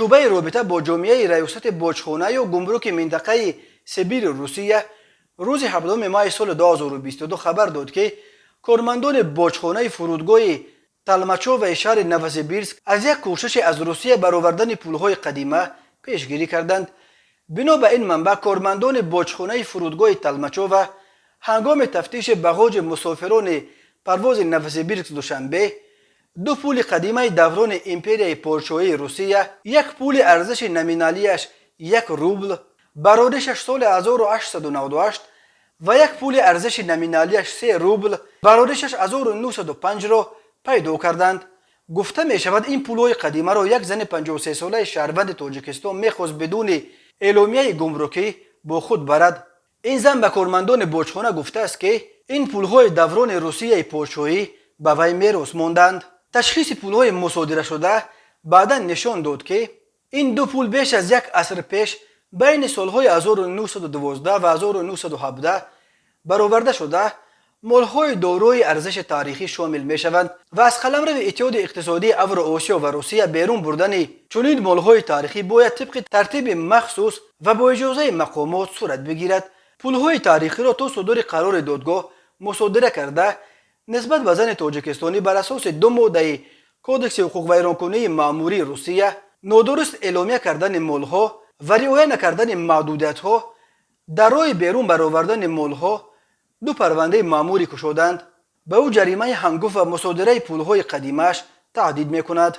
Шӯъбаи робита бо ҷомеаи раёсати боҷхона ё гумруки минтақаи Сибири Русия рӯзи 17 майи соли 2022 хабар дод, ки кормандони боҷхонаи фурудгоҳи Толмачевои шаҳри Новосибирск аз як кӯшиши аз Русия баровардани пулҳои қадима пешгирӣ карданд. Бино ба ин манбаъ, кормандони боҷхонаи фурудгоҳи Толмачево ҳангоми тафтиши бағоҷи мусофирони парвози Новосибирск Душанбе ду пули қадимаи даврони империяи подшоҳии Русия, як пули арзиши номиналияш 1 рубл, бароришаш соли 1898, ва як пули арзиши номиналияш 3 рубл, бароришаш 1905-ро пайдо карданд. Гуфта мешавад, ин пулҳои қадимаро як зани 53-солаи шаҳрванди Тоҷикистон мехост бидуни эъломияи гумрукӣ бо худ барад. Ин зан ба кормандони боҷхона гуфтааст, ки ин пулҳои даврони Русияи подшоҳӣ ба вай мерос монданд. Ташхиси пулҳои мусодирашуда баъдан нишон дод, ки ин ду пул беш аз як аср пеш, байни солҳои 1912 ва 1917 бароварда шуда, молҳои дорои арзиши таърихӣ шомил мешаванд ва аз қаламрави Иттиҳоди Иқтисодии Авроосиё ва Русия берун бурдани чунин молҳои таърихӣ бояд тибқи тартиби махсус ва бо иҷозаи мақомот сурат бигирад. Пулҳои таърихиро то судури қарори додгоҳ мусодира карда, нисбат ба зани тоҷикистонӣ бар асоси ду моддаи Кодекси ҳуқуқвайронкунии маъмурии Русия, нодуруст эъломия кардани молҳо ва риоя накардани маҳдудиятҳо дар роҳи берун баровардани молҳо, ду парвандаи маъмурӣ кушоданд. Ба ӯ ҷаримаи ҳангуфт ва мусодираи пулҳои қадимааш таҳдид мекунад.